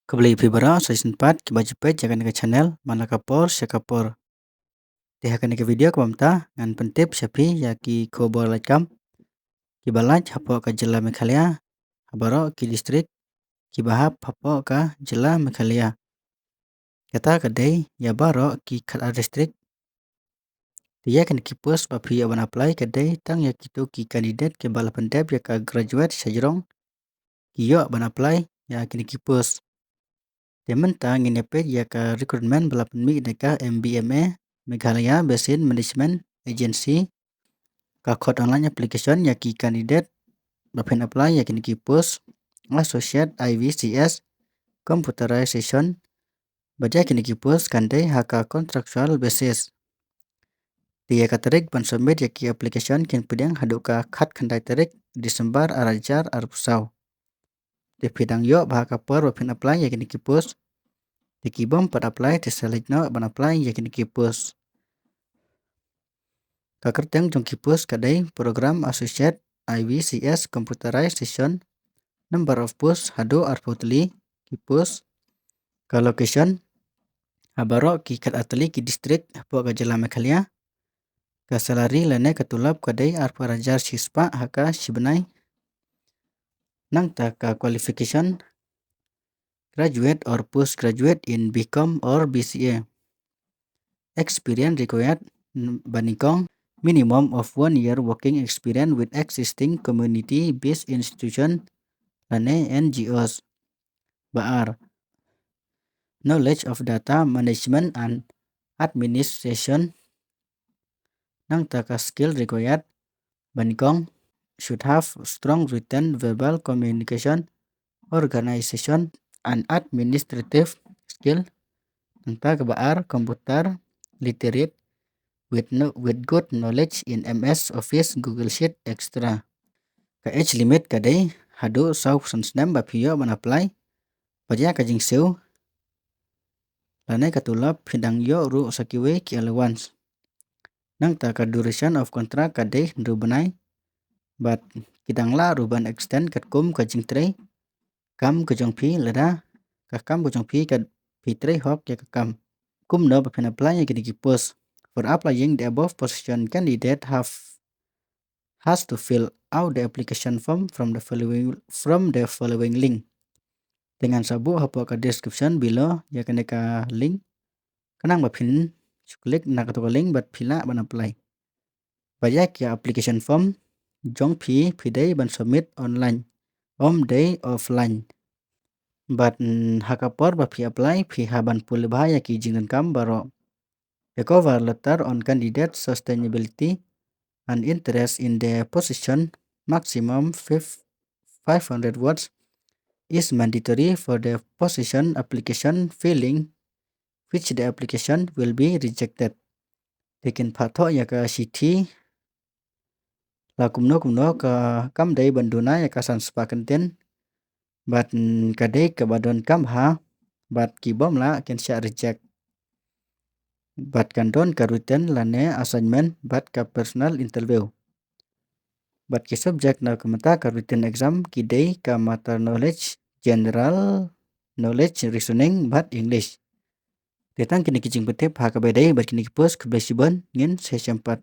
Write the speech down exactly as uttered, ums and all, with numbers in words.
Khublei phi baroh sa shisien pat kiba ju peit ïa kane ka channel man la ka por sha ka por. Te ha kane ka video kaba mynta ngan pyntip sha phi ïa ki khubor lad kam kiba lait hapoh ka jylla Meghalaya, ha baroh ki district kiba hap hapoh ka jylla Meghalaya. Kata ka dei ïa baroh ki khatar district. Te ïa kine ki post ba phi ïoh ban apply ka dei tang ïa kito ki candidate kiba la pyndep ïa ka graduate shajrong ki ïoh ban apply ïa kine ki post. Te mynta ngin ïa peit ïa ka recruitment ba la pynmih da ka M B M A, Meghalaya Basin Management Agency. Ka khot online application ïa ki candidate ba phin apply ïa kine ki post Associate I V C S Computerization. Bad ïa kine ki post kan dei ha ka contractual basis. Te ïa ka tarik ban submit ïa ki application kin pdiang haduh ka khatkhyndai tarik December ar hajar arphew saw. Te phi dang ïoh ba ha ka por ba phin apply ïa kine ki post. Te ki bym pat apply te sa leit noh ban apply ïa kine ki post. Ka kyrteng jong ki post ka dei Program Associate I V C S Computerization. Number of post haduh arphew tylli ki post. Ka location ha baroh ki khatar tylli ki district hapoh ka jylla Meghalaya. Ka salary lane ka tulop ka dei arphew ar hajar shispah ha ka shibnai. Nangta ka qualification, graduate or postgraduate in B Com or B C A. Experience required, n-, ba nyngkong, minimum of one year working experience with existing community based institution lane N G Os. Ba ar, knowledge of data management and administration. Nangta ka skill required, ba nyngkong, should have strong written, verbal communication, organization and administrative skill. Nangta kaba ar, computer literate with no, with good knowledge in M S Office, Google Sheet, et cetera. Ka age limit ka dei haduh sawphew san snem ba phi ïoh ban apply. Bad ïa ka jingsiew lane ka tulop phi dang ïoh ruh sa kiwei ki allowance. Nangta ka duration of contract ka dei hynriew bnai. Bad ki dang lah ruh ban extend katkum ka jingtrei kam ka jong phi lada ka kam ka jong phi ka phi trei hok ïa ka kam. Kumno ba phin apply ïa kine ki post? For applying the above position, candidate have has to fill out the application form from the following, from the following link. Te ngan sa buh hapoh ka description below ïa kane ka link. Khnang ba phin shu click na kato ka link bad phi lah ban apply. Bad ïa ki application form jong phi phi dei ban submit online, ym dei offline. Bad, mm, ha ka por ba phi apply phi hap ban pule bha ïa ki jingdonkam baroh. A cover letter on candidate suitability and interest in the position, maximum five, five hundred words, is mandatory for the position application, failing which the application will be rejected. Te kin phah thoh ïa ka shithi la kumno kumno ka kam dei ban duna ïa ka san spah kyntien. Bad, mm, ka dei kaba donkam bha, bad ki bym lah kin shah reject. Bad kan don ka written lane assignment bad ka personal interview. Bad ki subject na ka mynta ka written exam ki dei ka maths knowledge, general knowledge, reasoning bad English. Te tang kine ki jingpyntip ha kaba dei bad kine ki post. Khublei shibun, ngin sa ïashem pat.